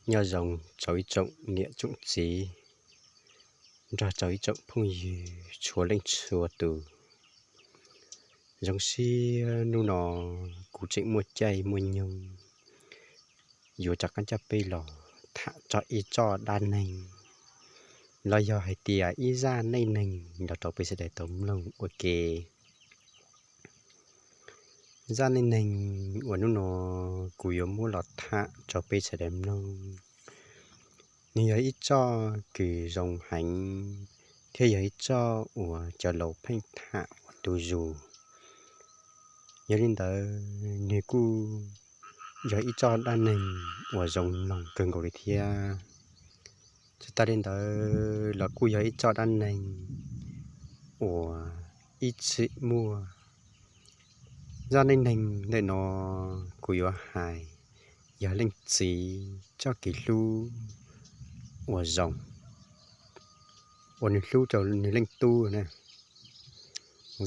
Nyob zoo rau ib tsoom niam tsoom txiv, nrog rau ib tsoom phooj ywg txhua leej txhua tus. Zoo siab hnub no kuv tseem muaj caij muaj nyoog yuav rov qab coj peb los tham txog ib txoj dab neeg, los yog hais tias ib zaj neej neeg los rau peb sawv daws tau mloog ua ke. Zaj neej neeg uas hnub no kuv yuav muab los tham rau peb sawv daws mloog, nws yog ib txoj kws zoo heev, thiab yog ib txoj uas cov laus pheej tham ua ntu zus. Yog li ntawd, nws kuj yog ib txoj dab neeg uas zoo mloog kawg nkaus li thiab. Tsis tas li ntawd los kuj yog ib txoj dab neeg uas ib txwm muaj. Zaj neej neeg ntawm no kuv yuav hais yog leej txiv txoj kev hlub uas zoo, uas nws hlub rau nws leej tub na.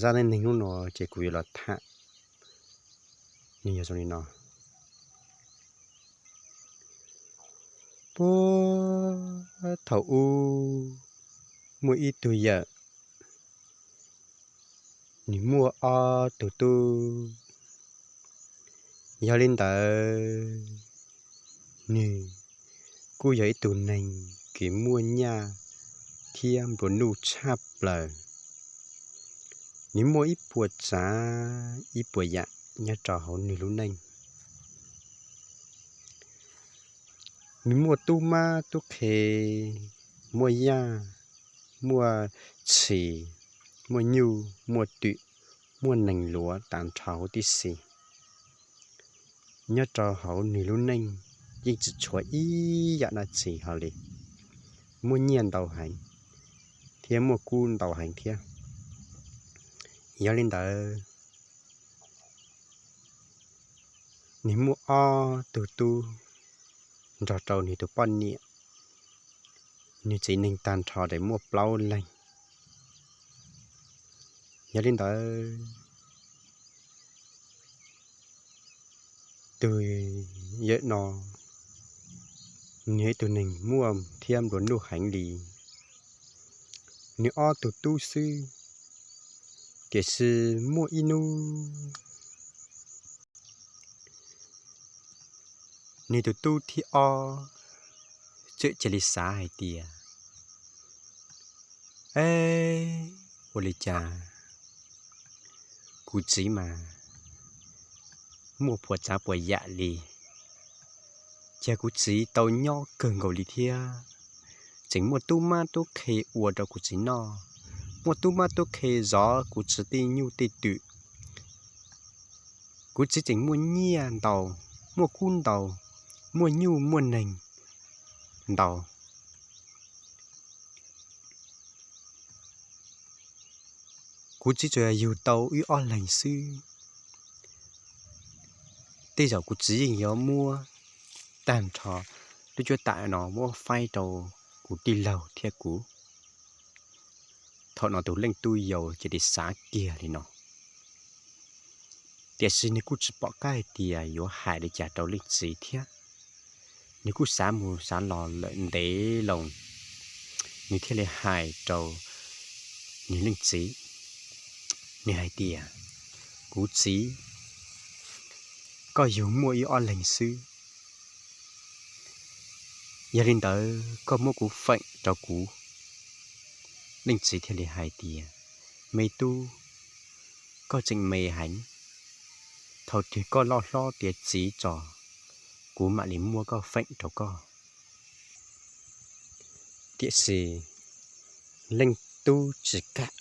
Zaj neej neeg hnub no ces kuv yuav los tham, nws yog zoo li no. Puag thaum ub, muaj ib tug yawm, nws muaj ob tug tub. Yog li ntawd, nws kuj yog ib tug neeg kws muaj nyaj thiab nplua nuj tshaj plaws. Nws muaj ib puas tsav ib puas yam nyob rau hauv nws lub neej. Nws muaj tub mab tub qhe, muaj yaj, muaj txhis, muaj nyuj, muaj twm, muaj nees luav tag nrho huv tib si. Nyob rau hauv nws lub neej yeej tsis tshuav ib yam dab tsi hlo li. Muaj nyiaj ntau heev, thiab muaj kub ntau heev thiab. Yog li ntawd, nws muaj ob tug tub nrog rau nws tus poj niam, nws txiv neej tag nrho ces muaj plaub leeg. Yog li ntawd, tus yawm no, nws yog ib tug neeg muaj thiab nplua nuj heev li. Nws ob tug tub xwb, tiam sis muaj ib hnub, nws tus tub thib ob txawm cia li xav hais tias, Eb, ua li cas kuv txiv mas muaj puas tsav puas yam li, cas kuv txiv tau nyob kawg nkaus li thiab, tseem muaj tub mab tub qhe ua rau kuv txiv noj, muaj tub mab tub qhe zov kuv txiv tej nyuj tej twm. Kuv txiv tseem muaj nyiaj ntau, muaj kub ntau, muaj nyuj muaj nees ntau. Kuv txiv tsuas yog yug tau ib ob leeg xwb. Tej zaum kuv txiv yeej yuav muab tag nrho lub cuab tam no muab faib rau kuv tij laug thiab kuv. Thaum no tus leej tub yau cia li xav kiag li no. Tiam sis nws kuj tsis pom qab hais tias yuav hais li cas rau leej txiv thiab. Nws kuj xav mus xav los lawm ntev loo, nws thiaj li hais rau nws leej txiv. Nws hais tias, Kuv txiv, koj yug muaj ib ob leeg xwb, yog li ntawd koj muab kuv feem rau kuv. Leej txiv thiaj li hais tias, Me tub, koj tseem me heev, thaum twg koj loj hlob tiav txiv tso, kuv mam li muab koj feem rau koj. Tiam sis leej tub tsis kam.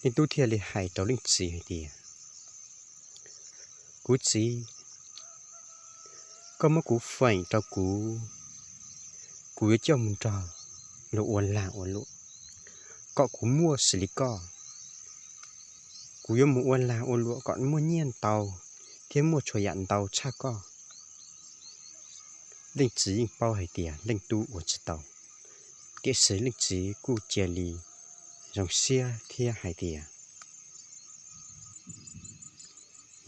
Leej tub thiaj li hais rau leej txiv hais tias, Kuv txiv, koj muab kuv feem rau kuv, kuv yuav coj mus nrog luag ua lag ua luam kom kuv muaj xws li koj. Kuv yuav mus ua lag ua luam kom muaj nyiaj ntau thiab muaj txhua yam ntau tshaj koj. Leej txiv yeej paub hais tias leej tub ua tsis tau, tiam sis leej txiv kuj cia li zoo siab thiab hais tias,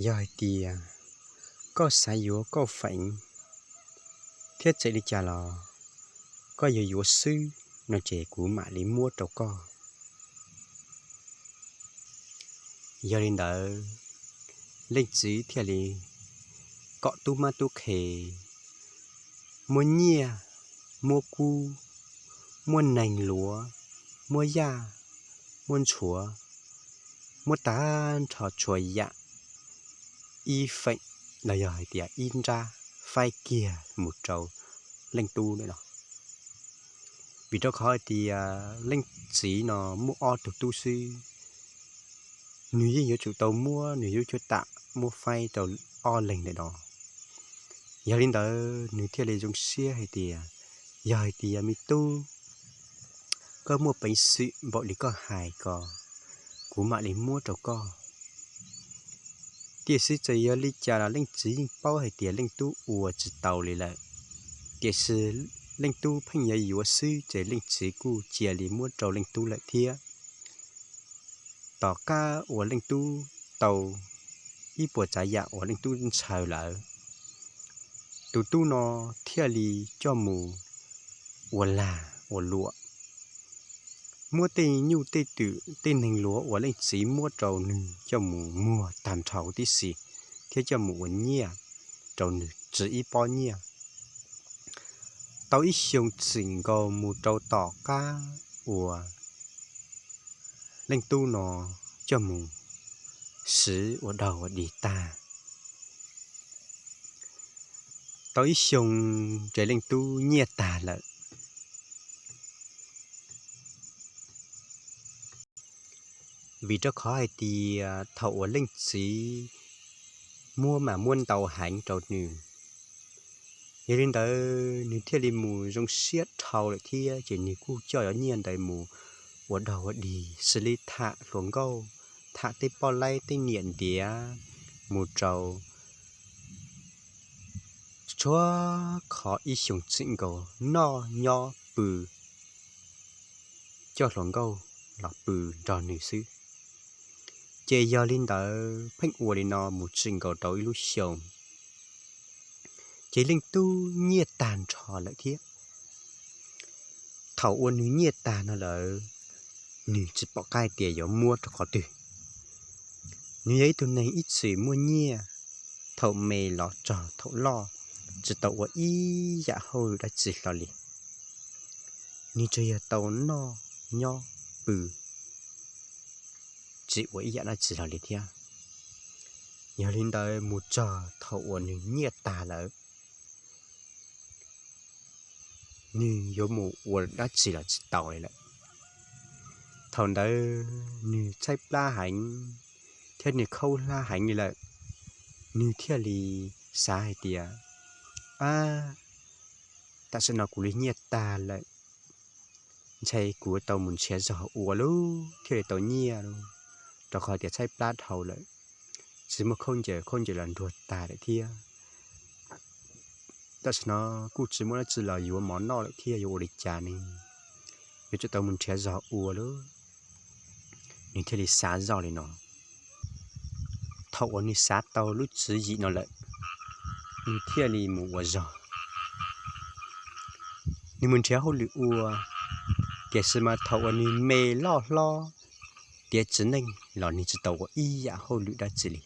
Yog hais tias koj xav yuav koj feem, thiab txawm li cas los koj yuav yuav xwb no ces kuv mam li muab rau koj. Yog li ntawd, leej txiv thiaj li kom tub mab tub qhe muab nyiaj, muab kub, muab nees luav, muab yaj, muab ntshuav, muab tag nrho txhua yam ib feem los yog hais tias ib nrab faib kiag mus rau leej tub ntawm no. Vim rau qhov hais tias leej txiv no muaj ob tug tub xwb, nws yeej yuav tsum tau muab nws lub cuab tam muab faib rau ob leeg ntawm no. Yog li ntawd nws thiaj li zoo siab hais tias, yog hais tias me tub, koj muaj peev xwm npaum li koj hais ko, kuv mam li muab rau koj. Tiam sis txawm yog li cas los leej txiv yeej paub hais tias leej tub ua tsis tau li lawm, tiam sis leej tub pheej yuav yuav xwb ces leej txiv kuj cia li muab rau leej tub lawm thiab. Tom qab uas leej tub tau ib puas tsav yam uas leej tub ntshaw lawm, tus tub no thiaj li coj mus ua lag ua luam, muab tej nyuj tej twm tej neeg luav uas leej txiv muab rau nws coj mus muag tag nrho huv tib si, thiab coj mus ua nyiaj rau nws tsis ib pob nyiaj. Tau ib xyoo txwm nkaus mus rau tom qab uas leej tub no coj mus siv ua dog ua dig tag. Tau ib xyoo ces leej tub nyiaj tag lawm. Vim rau qhov hais tias thaum uas leej txiv muab mas muab ntau heev rau nws, yog li ntawd nws thiaj li mus zoo siab dhau lawm thiab ces nws kuj coj cov nyiaj ntawd mus ua dog ua dig xws li tham hluas nkauj, tham tej poj laib tej niam ntiav, mus rau txhua qhov ib xyoos txwm nkaus noj nyob pw, coj hluas nkauj los pw nrog nws xwb. Ces yog li ntawd pheej ua li no mus txwm nkaus rau ib lub xyoos, ces leej tub nyiaj tag nrho lawm thiab. Thaum uas nws nyiaj tag no lawm, nws tsis pom qab tias yuav muab rau qhov twg. Nws yog ib tug neeg ib txwm muaj nyiaj, thaum me los txog thaum loj, tsis tau ua ib yam hauj lwm dab tsi hlo li. Nws tsuas yog tau noj nyob pw, tsis ua ib yam dab tsi hlo li thiab. Yog li ntawd mus txog thaum uas nws nyiaj tag lawm, nws yuav mus ua dab tsi los tsis tau li lawm. Thaum ntawd nws tshaib plab heev thiab nws khaub hlab heev li lawm. Nws thiaj li xav hais tias, ab, tam sim no kuv li nyiaj tag lawm, ntshe kuv tau mus nrhiav zog ua lub thiaj li tau nyiaj lub, rau qhov tias tshaib plab dhau lawm, tsis muaj khaub ncaws, khaub ncaws los nruag tag lawm thiab. Tam sim no kuj tsis muaj dab tsi los yuav mov noj lawm thiab, yuav ua li cas ne? Yuav tsum tau mus nrhiav zog ua lub. Nws thiaj li xav zoj li no. Thaum uas nws xav tau lub tswv yim no lawm, nws thiaj li mus ua zog. Nws mus nrhiav hauj lwm ua, tiam sis mas thaum uas nws me loj hlob tiav txiv neej los nws tsis tau ua ib yam hauj lwm dab tsi li,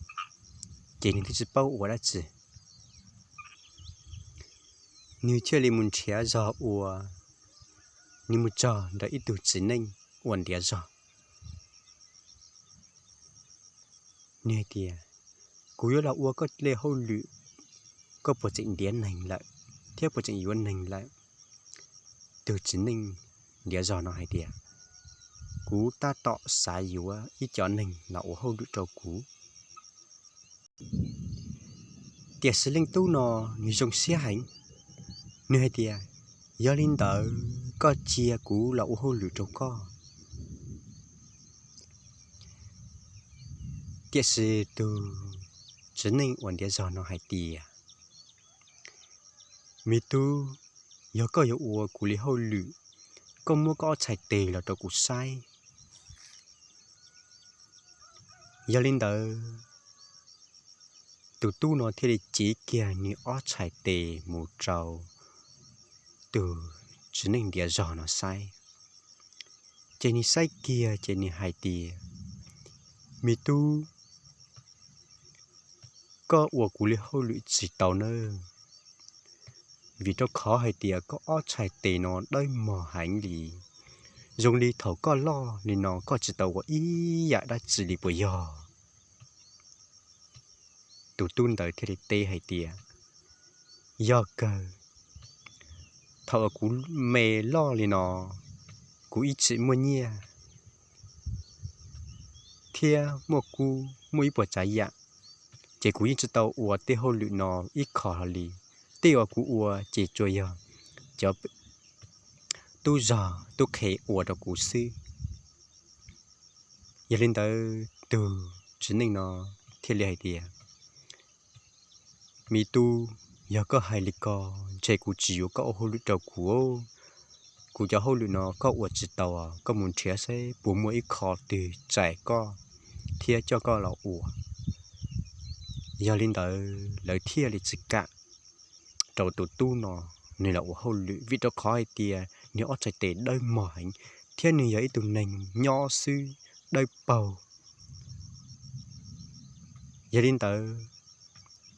ces nws thiaj tsis paub ua dab tsi. Nws thiaj li mus nrhiav zog ua. Nws mus txog nrog ib tug txiv neej ua ntiav zog. Nws hais tias, kuv yuav los ua koj li hauj lwm, koj puas tseem ntiav neeg lawm thiab puas tseem yuav neeg lawm? Tus txiv neej ntiav zog no hais tias, kuv tab tom xav yuav ib co neeg los ua hauj lwm rau kuv. Tiam sis leej tub no nws zoo siab heev, nws hais tias, yog li ntawd koj cia kuv los ua hauj lwm rau koj. Tiam sis tus txiv neej uas ntiav zog no hais tias, me tub, yog koj yuav ua kuv li hauj lwm, koj muab koj ob txhais tes los rau kuv saib. Yog li ntawd, tus tub no thiaj li cev kiag nws ob txhais tes mus rau tus txiv neej ntiav zog no saib. Ces nws saib kiag ces nws hais tias, me tub, koj ua kuv li hauj lwm tsis tau nawb, vim rau qhov hais tias koj ob txhais tes no dawb mog heev li, zoo li thaum koj loj li no koj tsis tau ua ib yam dab tsi li puas yog? Tus tub ntawd thiaj li teb hais tias, yog kawg, thaum uas kuv me loj li no, kuv ib txwm muaj nyiaj thiab muaj kub muaj ib puas tsav yam, ces kuv yeej tsis tau ua tej hauj lwm no ib qho hlo li. Tej uas kuv ua ces tsuas yog cov tub zog tub qhe ua rau kuv xwb. Yog li ntawd tus txiv neej no thiaj li hais tias, me tub, yog koj hais li ko, ntshe kuv tsis yuav koj ua hauj lwm rau kuv. Kuv cov hauj lwm no koj ua tsis tau, koj mus nrhiav saib puas muaj ib qho twg txais koj thiab coj koj los ua. Yog li ntawd lawv thiaj li tsis kam rau tus tub no nws los ua hauj lwm, vim rau qhov hais tias nws ob txhais tes dawb mog heev, thiab nws yog ib tug neeg nyob xwb dawb paug. Yog li ntawd,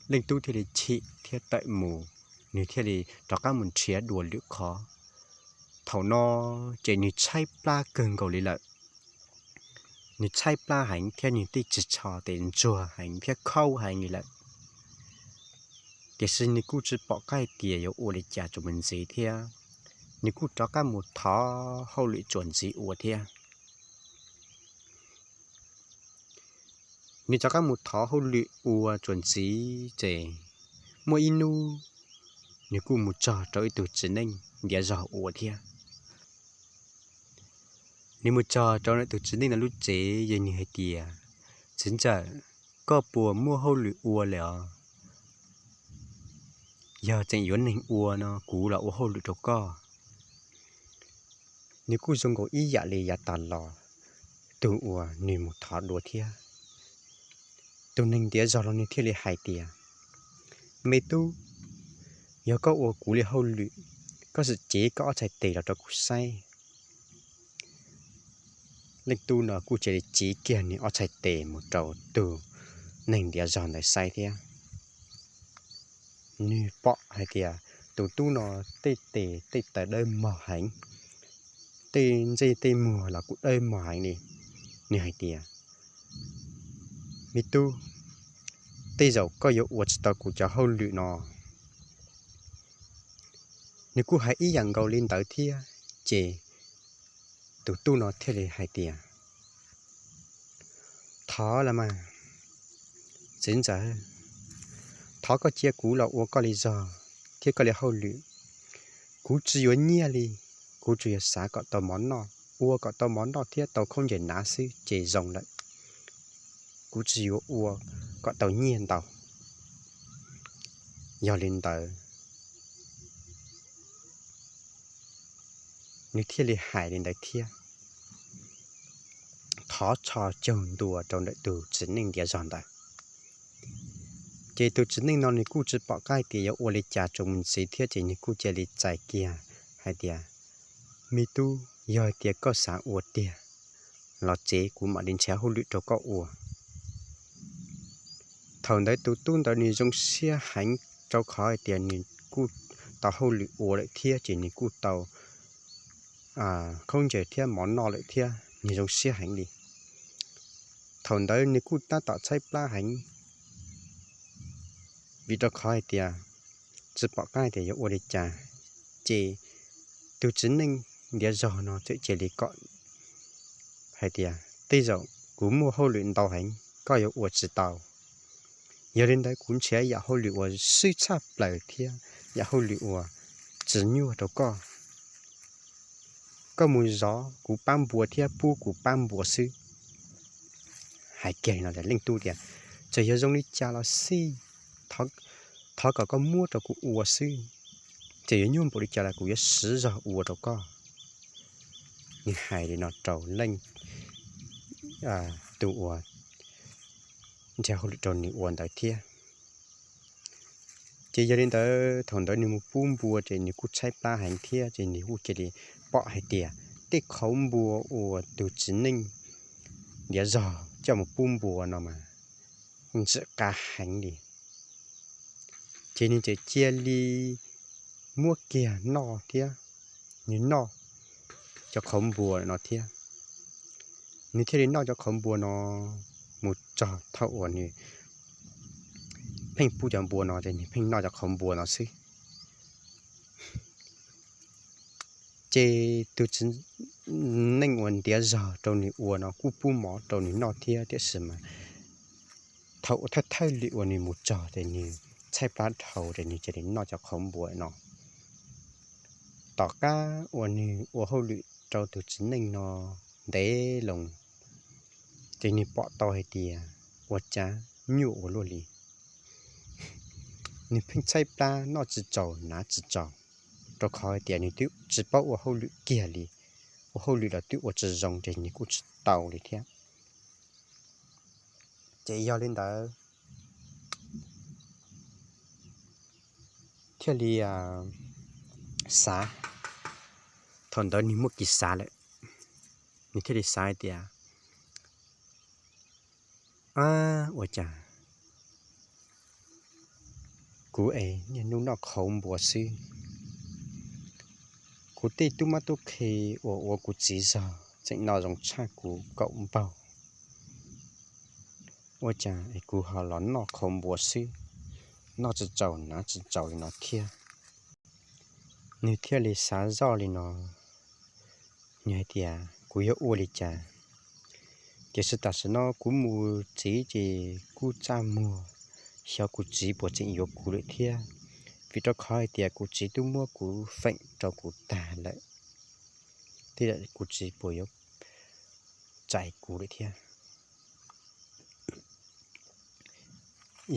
leej tub thiaj li chim thiab tawm mus, nws thiaj li rov qab mus nrhiav dua lwm qhov. Thaum no ces nws tshaib plab kawg nkaus li lawm. Nws tshaib plab heev thiab nws tej ris tsho tes ntsuag heev thiab khaub heev li lawm. Tiam sis nws kuj tsis pom qab tias yuav ua li cas tsuas mus ntxiv thiab, nws kuj rov qab mus thov hauj lwm tsuas ntxiv ua thiab. Nws rov qab mus thov hauj lwm ua tsuas ntxiv ces muaj ib hnub nws kuj mus txog rau ib tug txiv neej ntiav zog ua thiab. Nws mus txog rau tus txiv neej no lub tsev, yog nws hais tias, txiv ntxawm, koj puas muaj hauj lwm ua lawm os? Yog tseem yuav neeg ua no kuv los ua hauj lwm rau koj. Nws kuj zoo nkaus ib yam li yav tas los tus uas nws mus thov dua thiab. Tus neeg ntiav zog los nws thiaj li hais tias, me tub, yog koj ua kuv li hauj lwm, koj sim cev koj ob txhais tes los rau kuv saib. Leej tub no kuj cia li cev kiag nws ob txhais tes mus rau tus neeg ntiav zog ntawd saib thiab. Nws pom hais tias tus tub no tej tes tej taw dawb mog heev, tej ntsej tej muag los kuj dawb mog heev li. Nws hais tias, me tub, tej zaum koj yuav ua tsis tau kuv cov hauj lwm no. Nws kuj hais ib yam nkaus li ntawd thiab, ces tus tub no thiaj li hais tias, thov los mas, txiv ntxawm, thov koj cia kuv los ua koj li zog thiab koj li hauj lwm. Kuv tsis yuav nyiaj li, kuv tsuas yog xav kom tau mov noj, ua kom tau mov noj thiab tau khaub ncaws hnav xwb ces zoo lawm. Kuv tsis yuav ua kom tau nyiaj ntau. Yog li ntawd, nws thiaj li hais li ntawd thiab, thov txhos caug ntua rau ntawm tus txiv neej ntiav zog ntawd. Ces tus txiv neej no nws kuj tsis pom qab tias yuav ua li cas tsuas mus ntxiv thiab, ces nws kuj cia li txais kiag hais tias, me tub, yog hais tias koj xav ua tiag los tsev, kuv mam li nrhiav hauj lwm rau koj ua. Thaum ntawd tus tub ntawd nws zoo siab heev, rau qhov hais tias nws kuj tau hauj lwm ua lawm thiab, ces nws kuj tau khaub ncaws thiab mov noj lawm thiab, nws zoo siab heev li. Thaum ntawd nws kuj tab tom tshaib plab heev, vim rau qhov hais tias tsis pom qab tias yuav ua li cas, ces tus txiv neej ntiav zog no txawm cia li kom hais tias, tej zaum kuv muaj hauj lwm ntau heev, koj yuav ua tsis tau. Yog li ntawd kuv nrhiav yam hauj lwm uas swb tshaj plaws thiab yam hauj lwm uas tsis nyuaj rau koj. Koj mus zov kuv pab npua thiab pub kuv pab npua xwb. Hais kiag li no leej tub tias, txawm yog zoo li cas los xij, thov kom koj muab rau kuv ua xwb. Txawm yuav nyuaj npaum li cas los kuv yuav siv zog ua rau koj. Nws hais li no rau leej, tus uas nrhiav hauj lwm rau nws ua ntawd thiab. Ces yog li ntawd thaum ntawd nws mus pub npua ces nws kuj tshaib plab heev thiab ces nws kuj cia li pom hais tias tej qhauv npua uas tus txiv neej ntiav zog coj mus pub npua no mas ntxim qab heev li. Ces nws txawm cia li muab kiag noj thiab, nws noj cov qhauv npua no thiab. Nws thiaj li noj cov qhauv npua no mus txog thaum uas nws pheej pub cov npua no ces nws pheej noj cov qhauv npua no xwb. Ces tus txiv neej uas ntiav zog rau nws ua no kuj pub mov rau nws noj thiab tiam sis mas thaum thawj thawj li uas nws mus txog ces nws tshaib plab dhau ces nws cia li noj cov qhauv npua no. Tom qab uas nws ua hauj lwm rau tus txiv neej no ntev loo, ces nws pom tau hais tias ua cas nyuaj ua luaj li. Nws pheej tshaib plab noj tsis txaus hnav tsis txaus, rau qhov hais tias nws twb tsis paub ua hauj lwm kiag li, ua hauj lwm los twb ua tsis zoo ces nws kuj tsis tau li thiab. Ces yog li ntawd thiaj li xav, thaum ntawd nws muaj kev xav lawm, nws thiaj li xav hais tias, ab, ua cas kuv es niaj hnub noj qhauv npua xwb, kuv tej tub mab tub qhe uas ua kuv txiv zog tseem noj zoo tshaj kuv kaum npaug. Ua cas es kuv ho los noj qhauv npua xwb, noj tsis txaus hnav tsis txaus li no thiab? Nws thiaj li xav zoj li no, nws hais tias kuv yuav ua li cas? Tiam sis tam sim no kuv mus tsev ces kuj txaj muag, xyov kuv txiv puas tseem yuav kuv lawm thiab, vim rau qhov hais tias kuv txiv twb muab kuv feem rau kuv tag lawm, tej zaum kuv txiv puas yuav txais kuv lawm thiab.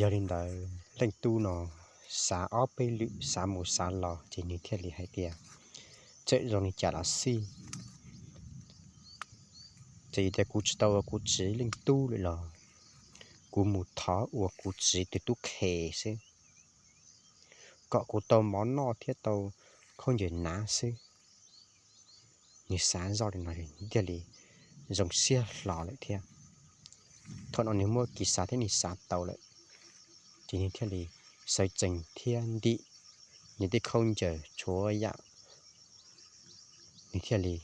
Yog li ntawd leej tub no xav ob peb lwm xav mus xav los ces nws thiaj li hais tias, txawm zoo li cas los xij, txawm tias kuv tsis tau ua kuv txiv leej tub lawm los kuv mus thov ua kuv txiv tus tub qhe xwb, kom kuv tau mov noj thiab tau khaub ncaws hnav xwb. Nws xav zoj li no thiaj li zoo siab hlo lawm thiab. Thaum no nws muaj kev xav thiab nws xav tau lawm, ces nws thiaj li sawv tsees thiab ntim nws tej khaub ncaws tshuav yam, nws thiaj li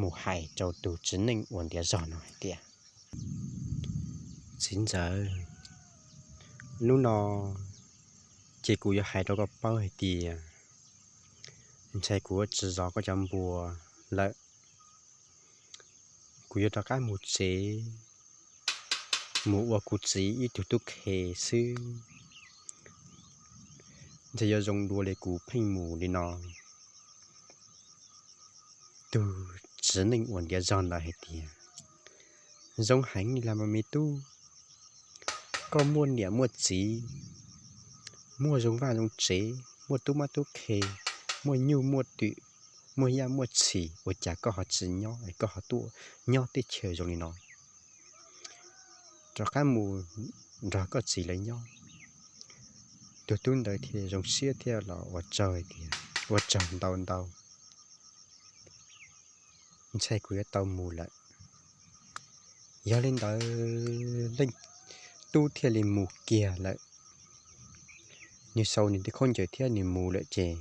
mus hais rau tus txiv neej uas ntiav zog no hais tias, txiv ntxawm, hnub no ces kuv yuav hais rau koj paub hais tias ntshai kuv yuav tsis zov koj cov npua lawm. Kuv yuav rov qab mus tsev, mus ua kuv txiv ib tug tub qhe xwb. Ntshai yuav zoo dua li kuv pheej mus li no. Tus txiv neej uas ntiav zog ntawd hais tias, zoo heev li los mas me tub, koj muaj niam muaj txiv, muaj zoo vaj zoo tsev, muaj tub mab tub qhe, muaj nyuj muaj twm, muaj yaj muaj txhis, ua cas koj ho tsis nyob, koj ho tuaj nyob teb chaws zoo li no? Rov qab mus nrog koj txiv lawv nyob. Tus tub ntawd thiaj zoo siab thiab los ua tsaug tias, ua tsaug ntau ntau, ntshai kuv yuav tau mus lawm. Yog li ntawd leej tub thiaj li mus kiag lawm. Nws sau nws tej khaub ncaws thiab nws mus lawm ces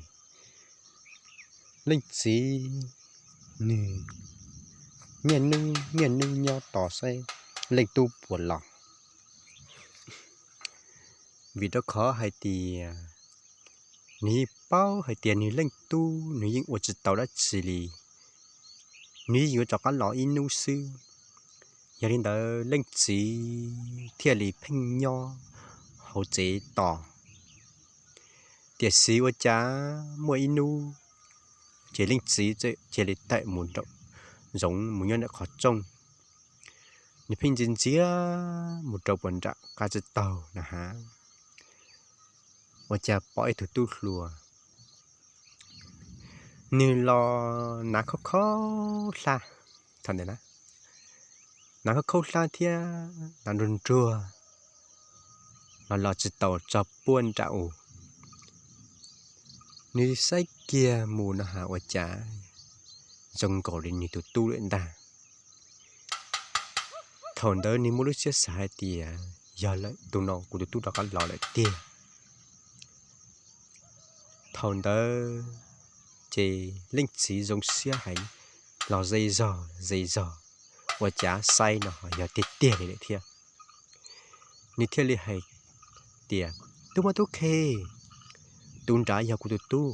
leej txiv nws niaj hnub niaj hnub nyob tos saib leej tub puas los. Vim rau qhov hais tias nws yeej paub hais tias nws leej tub nws yeej ua tsis tau dab tsi li, nws yeej yuav rov qab los ib hnub xwb. Yog li ntawd leej txiv thiaj li pheej nyob hauv tsev tos. Tiam sis ua cas muaj ib hnub ces leej txiv txawm cia li tawm mus nraum zoov mus nyob ntawm qhov rooj. Nws pheej ntxias ntxias mus rau puag nram qab tsib taug na has, ua cas pom ib tug tub hluas, nws los hnav khaub khaub hlab, thaum ntawd na, hnav khaub khaub hlab thiab hnav nruag nruag, los los tsis tau txog puag nram u. Nws saib kiag mus no has ua cas zoo nkaus li nws tus tub lawm ntag. Thaum ntawd nws muaj lub siab xav hais tias yog lawm, tus no kuv tus tub rov qab los lawm tiag. Thaum ntawd ces leej txiv zoo siab heev, los ze zog ze zog ua cav xaiv no ho yog tiag tiag li lawm thiab. Nws thiaj li hais tias, Tub mab tub qhe, tus nrad yog kuv tus tub,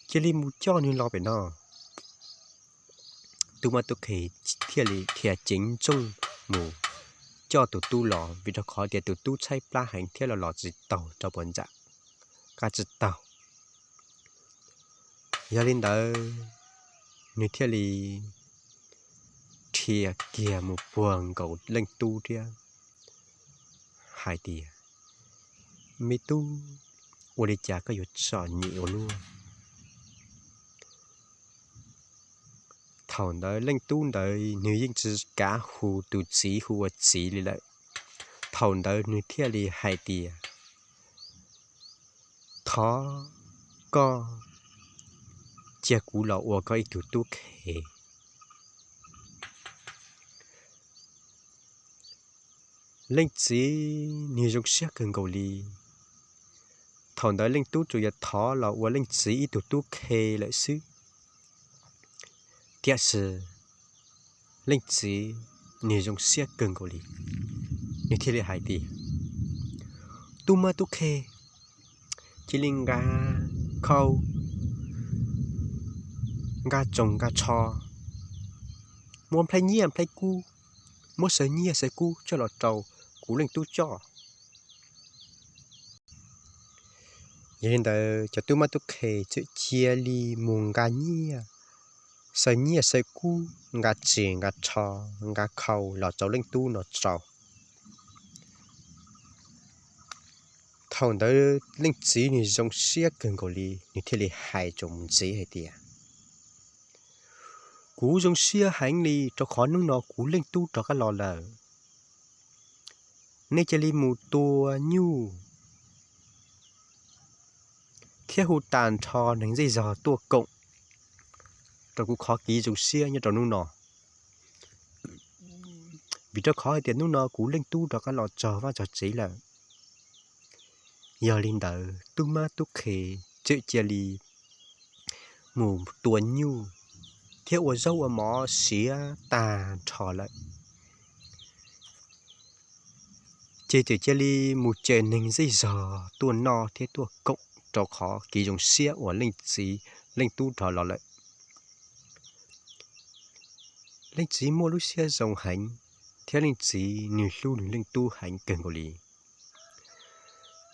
cia li mus coj nws los pem no. Tub mab tub qhe thiaj li dhia ceev nrooj mus coj tus tub los, vim rau qhov tias tus tub tshaib plab heev thiab los los tsis taus rau puag nram qab tsis taus. Yog li ntawd, nws thiaj li dhia kiag mus puag nkaus leej tub thiab hais tias, Me tub, ua li cas koj yuav txom nyem ua luaj? Thaum ntawd leej tub ntawd nws yeej tsis kav hu tus txiv hu ua txiv li lawm. Thaum ntawd nws thiaj li hais tias, Thov koj cia kuv los ua koj ib tug tub qhe. Leej txiv nws zoo siab kawg nkaus li. Thaum ntawd leej tub tsuas yog thov los ua leej txiv ib tug tub qhe lawm xwb. Tiam sis leej txiv nws zoo siab kawg nkaus li, nws thiaj li hais tias, Tub mab tub qhe, cia li nqa khau, nqa tsoos nqa tsho, muab nplhaib nyiaj nplhaib kub, muab xaws nyiaj xaws kub coj los rau kuv leej tub coj. Yog li ntawd cov tub mab tub qhe txawm cia li mus nqa nyiaj, xaws nyiaj xaws kub, nqa tsev nqa tsho, nqa khau los rau leej tub no rau. Thaum ntawd leej txiv nws zoo siab kawg nkaus li, nws thiaj li hais rau mus ntxiv hais tias, Kuv zoo siab heev li rau qhov hnub no kuv leej tub rov qab los lawm. Nej cia li mus tua nyuj thiab hu tag nrho neeg zej zog tuaj koom rau kuv qhov kev zoo siab nyob rau hnub no. Vim rau qhov hais tias hnub no kuv leej tub rov qab los txog vaj txog tsev lawm. Yog li ntawd tub mab tub qhe txawm cia li mus tua nyuj thiab ua zaub ua mov siav tag nrho lawm. Ces txawm cia li mus caw neeg zej zog tuaj noj thiab tuaj koom rau qhov kev zoo siab uas leej txiv leej tub rov los lawm. Leej txiv muaj lub siab zoo heev, thiab leej txiv nws hlub nws leej tub heev kawg nkaus li.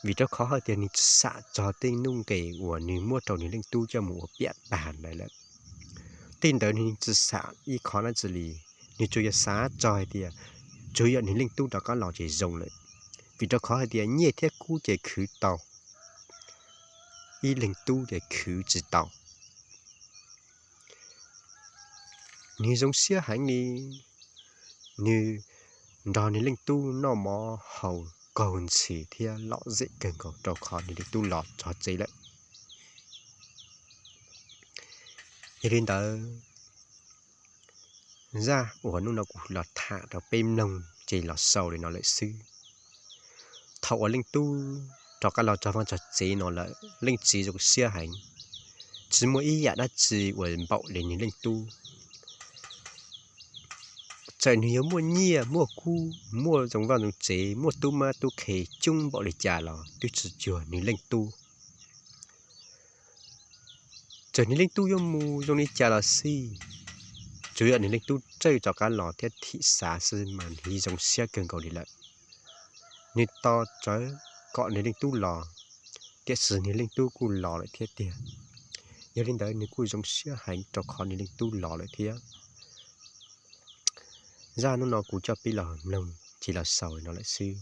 Vim rau qhov hais tias nws tsis xam txog tej nuj nqis uas nws muab rau nws leej tub coj mus ua piam tag ntawd lawm. Tej ntawd nws tsis xam ib qho dab tsi li, nws tsuas yog xav txog hais tias tsuas yog nws leej tub rov qab los ces zoo lawm. Vim rau qhov hais tias nyiaj thiab kub ces khwv tau, ib leeg tub ces khwv tsis tau. Nws zoo siab heev li, nws nrog nws leej tub noj mov haus kaug ntxhi thiab lom zem kawg nkaus rau qhov nws leej tub los txog tsev lawm. Yog li ntawd, zaj uas hnub no kuv los tham rau peb mloog ces los xaus li no lawm xwb. Thaum uas leej tub rov qab los txog vaj txog tsev no lawm, leej txiv zoo siab heev, tsis muaj ib yam dab tsi uas npaum li nws leej tub. Txawm nws yuav muaj nyiaj muaj kub, muaj zoo vaj zoo tsev, muaj tub mab tub qhe coob npaum li cas los twb tsis cuag nws leej tub. Txawm nws leej tub yuav mus zoo li cas los xij, tsuas yog nws leej tub txawj rov qab los thiab thim xav xwb mas nws zoo siab kawg nkaus li lawm. Nws tos rawv kom nws leej tub los, tiam sis nws leej tub kuj los lawm thiab tiag. Yog li ntawd nws kuj zoo siab heev rau qhov nws leej tub los lawm thiab. Zaj hnub no kuv coj peb los mloog ces los xaus li no lawm xwb.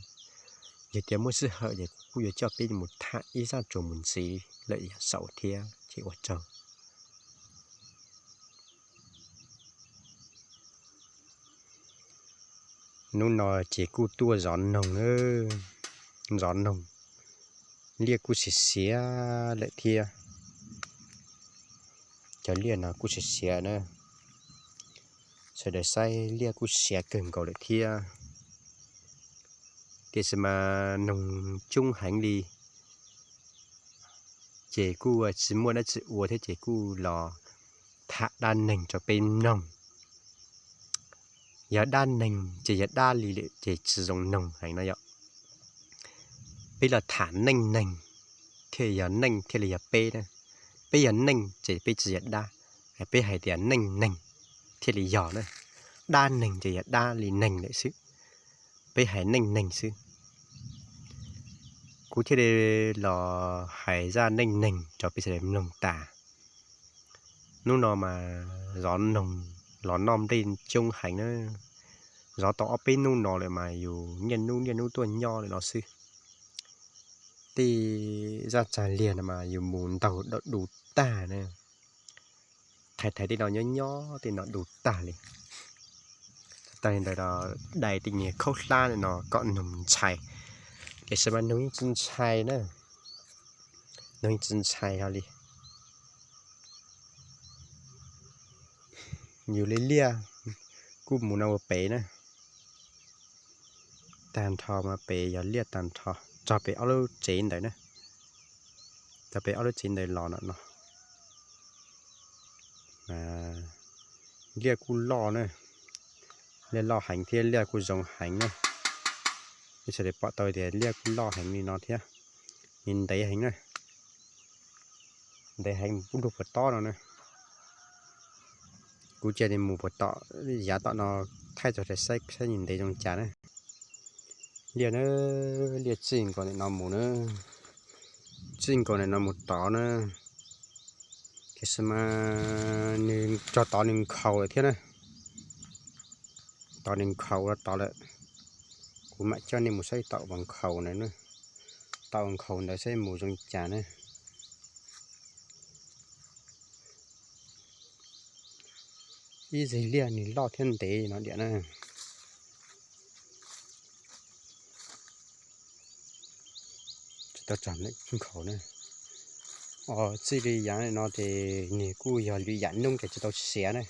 Yog tias muaj sij hawm ces kuv kuj yuav coj peb mus tham ib zaj tsuas mus ntxiv lawm yav saum thiab ces ua tsaug. Hnub no ces kuj tuaj zov noog nawb. zov noog, liaj kuj siav siav lawm thiab. Cov liaj no kuj siav siav na, sawv daws saib liaj kuj siav kawg nkaus lawm thiab. Tiam sis mas noog coob heev li, ces kuj tsis muaj dab tsi ua thiab ces kuj los tham dab neeg rau peb mloog. Yog dab neeg ces yog dab li lawm ces tsis zoo noog heev no yom. Peb los tham neej neeg thiaj yog neej thiaj li yog peb na. Peb yog neej ces peb tsis yog dab, peb hais tias neej neeg thiaj li yog na. Dab neeg ces yog dab li neeg lawm xwb, peb hais neej neeg xwb. Kuv thiaj li los hais zaj neej neeg rau peb sawv daws mloog tas. Hnub no mas zov noog los noj nplej coob heev na. Zov tau ob peb hnub no lawm mas yus niaj hnub niaj hnub tuaj nyob li no xwb. Tej zaj tsag liag no mas yus mus ntaus dau du tag na. Thaiv thaiv tej no nyob nyob tej no du tag li. Tag li ntawd los dai tej niag khaub hlab no kom noog ntshai, tiam sis mas noog yeej tsis ntshai na. Noog yeej tsis ntshai hlo li. Yus li liaj kuj mus no ua pem na. Tag nrho mas pem yog liaj tag nrho, txog pem ob lub tsev ntawd na. Txog pem ob lub tsev ntawd los no no. Liaj kuj loj na, liaj loj heev thiab liaj kuj zoo heev na. Peb sawv daws pom tau tias liaj kuj loj heev li no thiab, nws ntev heev na. Ntev heev mus pub lug puas tob no na. Kuv cia li mus puas tom, yav tom no thaij rau sawv daws saib nws ntev zoo cas na. Liaj na, liaj txij nkaus ntawm no mus na, txij nkaus ntawm no mus tod na. Tiam sis mas nws txog tod nws nkhaus lawm thiab na. Tod nws nkhaus ua tod lawm. Kuv mam coj nej mus saib tom uas nkhaus ntawd, tom uas nkhaus ntawd saib mus zoo cas na. Ib zeg liaj nws loj thiab ntev no diam na. Tsis tau txog nkhaus na. Txij li yav no ces nws kuj yog lwm yam noob ces tsis tau siav na.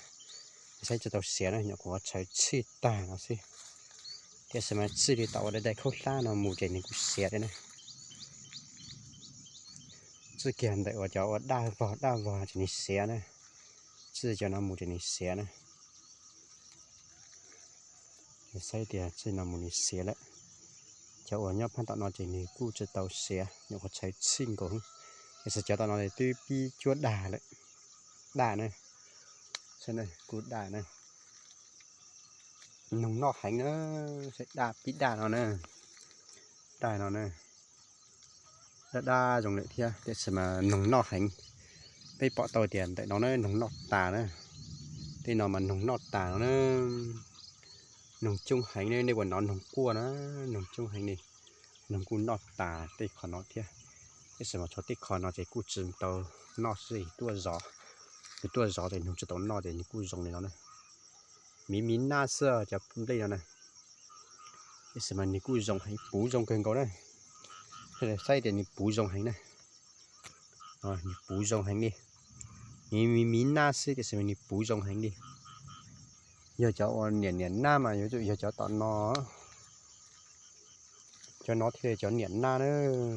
Saib tsis tau siav na, nyuam qhuav tshawv txhij tag no xwb. Tiam sis mas txij li tom uas dai dai khaub hlab no mus ces nws kuj siav thiab na. Txij kiag ntawm uas cov uas daj vog daj vog ces nws siav na. Txij cov no mus ces nws siav na. Saib tias txij no mus nws siav lawm. Cov uas nyob phab tom no ces nws kuj tsis tau siav, nyuam qhuav tshawv txhij nkaus. Tiam sis cov tom no twb pib cuab daj lawm. Daj na, kuj daj na. Noog noj heev na, daj pib daj no na. Daj no na, daj daj zoo lawm thiab tiam sis mas noog noj heev. Peb pom tau tias ntawm no na noog noj tas na. Tej no mas noog noj tas no na. Noog coob heev ne, nej puas hnov noog quaj na, noog coob heev li. Noog kuj noj tas tej qhov no thiab. Tiam sis mas tshuav tej qhov no ces kuj tsis tau noj xwb, tuaj zov, kuv tuaj zov ces noog tsis tau noj ces nws kuj zoo li no na. Miv miv nab xwb cov nplej no na. Tiam sis mas nws kuj zoo heev, puv zoo kawg nkaus na. Saib tias nws puv zoo heev na. Nws puv zoo heev li. Nws miv miv nab xwb tiam sis mas nws puv zoo heev li. Yog cov uas niam niam nab mas yuav tsum yog cov tom no. Cov no thiaj li cov niam nab na,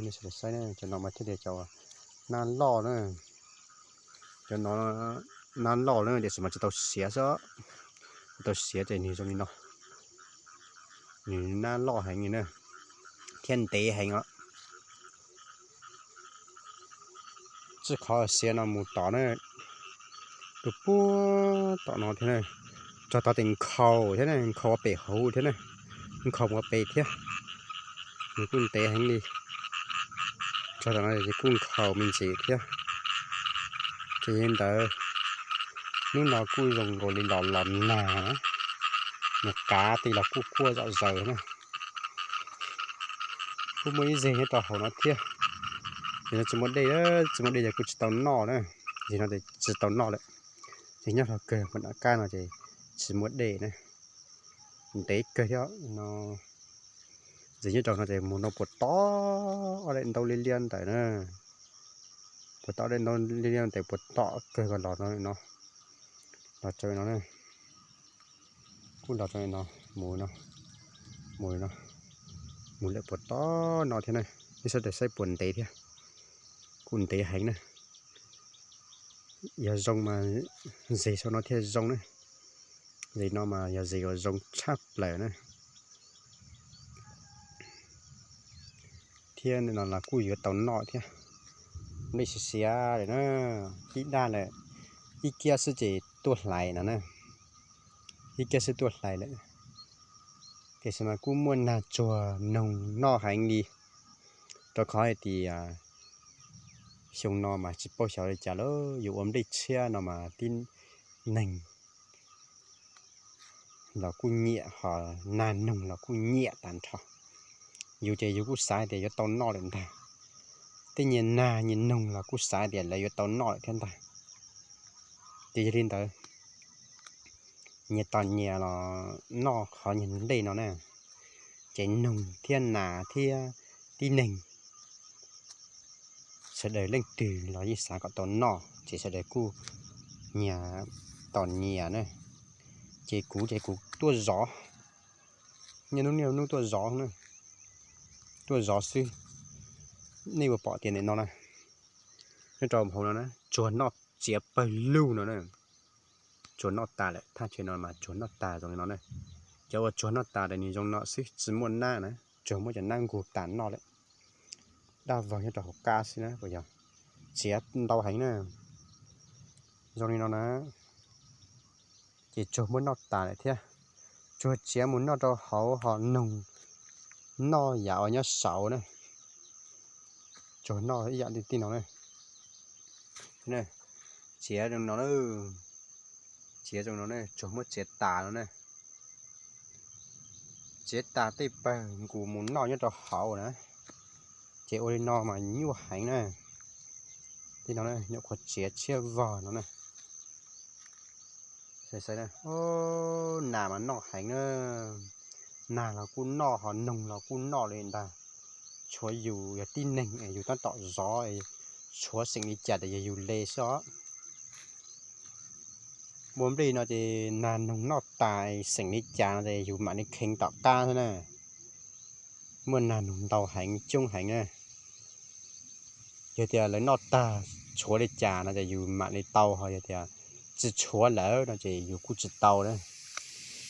nej sawv daws saib na, cov no mas thiaj li cov nab loj na. Cov no nab loj na tiam sis mas tsis tau siav xwb, tsis tau siav ces nws zoo li no. Nws nab loj heev li na, thiab ntev heev os. Txij qhov siav no mus tom na, tus puag tom no thiab na, txog tod ces nkhaus thiab na, nkhaus ua pem hauv thiab na, nkhaus ua pem thiab. Nws kuj ntev heev li, txog tom no ces kuj nkhaus me ntsis thiab. Ces yog li ntawd, hnub no kuj zoo nkaus li los los nag na, nws qav tej los kuj quaj zom zaws na. Kuj muaj ib zeg nyob rau hauv no thiab. Ces no tsis muaj dej, tsis muaj dej ces kuj tsis tau noj na. Ces no ces tsis tau noj lawm. Ces nyob hauv kawg nram qab no ces tsis muaj dej na. Ntev kawg thiab no. Ntxiv nyob rau no ces mus no puas tom ob daim ntaub liab liab ntawm na. Puas tom ob daim ntaub liab liab ntawm puas tom kawg, los no, los rau no na. Kuj los rau no, mus no, mus no, mus lawm puas tom no thiab na. Nej sawv daws saib puas ntev thiab. Kuj ntev heev na. Yog zoo mas zes saum no thiaj zoo na. Zes no mas yog zes uas zoo tshaj plaws na. Thiab no los kuj yuav tau noj thiab. Nplej siav siav lawm na, ib daj lawm, ib kiab xwb ces tuaj hlais no na. Ib kiab xwb tuaj hlais lawm. Tiam sis mas kuj muaj nag tsuag noog noj heev li, rau qhov hais tias xyoo no mas tsis paub xyov li cas lawm, yus ua nplej tshiab no mas tib neeg los kuj nyiam, ho nag noog los kuj nyiam tag nrho. Yus ces yus kuj xav tias yuav tau noj lawm ntag. Tej nyias nag nyias noog los kuj xav tias lawv yuav tau noj lawm thiab ntag. Ces yog li ntawd, nyias tos nyias los noj qhov nyias nplej no na. Ces noog thiab nas thiab tib neeg sawv daws leej twg los yeej xav kom tau noj, ces sawv daws kuj nyias tos nyias na. Ces kuv ces kuv tuaj zov, niaj hnub niaj hnub tuaj zov na, tuaj zov xwb. Nej puas pom tias ntawm no na, nyob rau hauv no na, tsuag noj txiav pawg lug no na. Tsuag noj tas lawm, thaj chaw no mas tsuag noj tas zoo li no na. Cov uas tsuag noj tas lawm nws zoo no xwb, tsis muaj nab na, tsuag muab cov nab nqug tas noj lawm. Daj vog nyob rau hauv qab xwb na, puas yog? Txiav ntau heev na, zoo li no na. Ces tsuag muab noj tas lawm thiab. Tsuag txiav mus noj rau hauv ho noog noj yam uas nyob saud na. Tsuag noj ib yam li tij no na. Txiav zoo no na, txiav zoo no na, tsuag muab txiav tas no na. Txiav tas tej pawg nqus mus noj nyob rau hauv na. Ces ua li no mas nyuaj heev na. Tij no nyuam qhuav txiav tshiab vog no na. Nas mas noj heev na. Nas los kuj noj, ho noog los kuj noj li ntag. Tshuav yus yog tib neeg es yus tab tom zov, tshuav xeem li cas tas yog yus le xwb os. Ua nplej no ces nas noog noj tas xeem li cas no ces yus mam li kheev tom qab xwb na. Muaj nas noog ntau heev coob heev na. Yog tias lawv noj tag tshuav li cas no ces yus mam li tau, ho yog tias tsis tshuav lawm no ces yus kuj tsis tau na.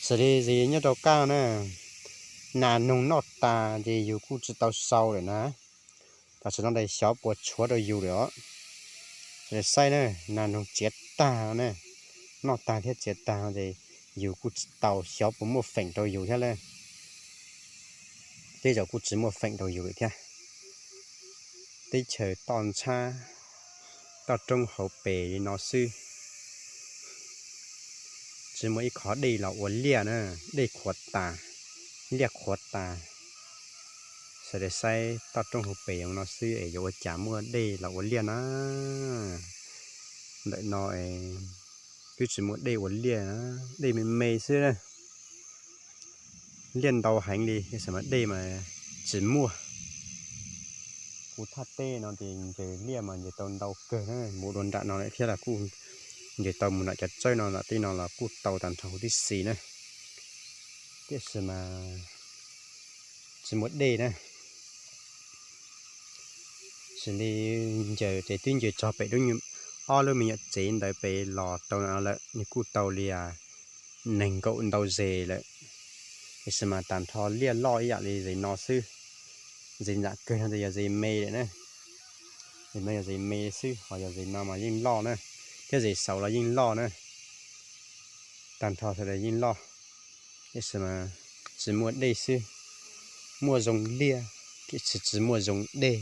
Xws li zis nyob rau qab no na, nas noog noj tas ces yus kuj tsis tau sau lawm na. Tam sim no ntawd xyov puas tshuav rau yus lawm os. Saib na, nas noog txiav tag no na, noj tag thiab txiav tag no ces yus kuj tsis tau, xyov puas muaj feem rau yus thiab lawm. Tej zaum kuj tsis muaj feem rau yus lawm thiab. Teb chaws toj ntxhab toj roob hauv pes li no xwb, tsis muaj ib qhov dej los ua liaj na, dej qhuav tas, liaj qhuav tas. Sawv daws saib toj roob hauv pes zoo no xwb es yuav ua cas muaj dej los ua liaj na. Ntawm no twb tsis muaj dej ua liaj na, dej me me xwb na. Liaj ntau heev li, tiam sis mas dej mas tsis muaj. Kuv thaj teb no ces ncaws liaj mas ncaws tau ntau kawg na, mus dua nram no lawm thiab los kuj ncaws tau, mus nram cov txawb no nram tej no los kuj tau tag nrho huv tib si na. Tiam sis mas tsis muaj dej na. Xws li ncaws ces twb ncaws txog pem lub, ob lub me nyuam tsev ntawd pem los tau no lawm, nws kuj tau li nees nkaum ntau zes lawm. Tiam sis mas tag nrho liaj loj ib yam li zes no xwb. Zes nram kawg no ces yog zes me lawm na. Zes no yog zes me xwb, ho yog zes no mas yeej loj na, thiab zes saud los yeej loj na. Tag nrho sawv daws yeej loj, tiam sis mas tsis muaj dej xwb. Muaj zoo liaj, tiam sis tsis muaj zoo dej,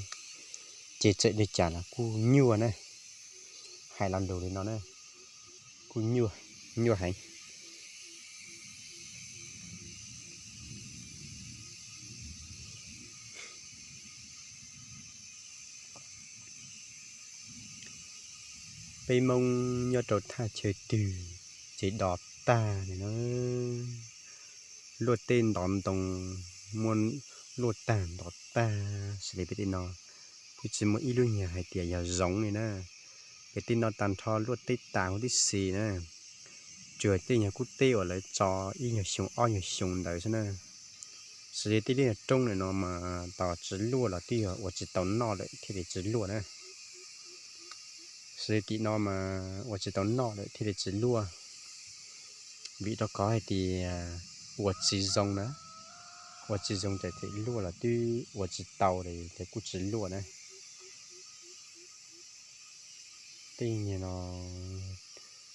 ces txawm li cas los kuj nyuaj na. Hais lo lus li no na, kuj nyuaj, nyuaj heev. Peb Hmoob nyob rau thaj chaw twg ces do tag li na. Luaj teb ntov ntoo, muaj luaj tag ntov tag, xws li peb tej no kuj tsis muaj ib lub nyuag hais tias yog zoov li na. Peb tej no tag nrho luaj teb tas huv tib si na, tsuas tej nyuag kub teb uas lawv tso ib nyuag xyoo ob nyuag xyoo ntawd xwb na. Xws li tej lub nyuag roob ntawm no mas tos tsis luaj los twb yog ua tsis tau noj lawm thiaj li tsis luaj na. Xws li tim no mas ua tsis tau noj lawm thiaj li tsis luaj, vim rau qhov hais tias ua tsis zoo na, ua tsis zoo ces txawm luaj los twb ua tsis tau li ces kuj tsis luaj na. Tej nyuag no,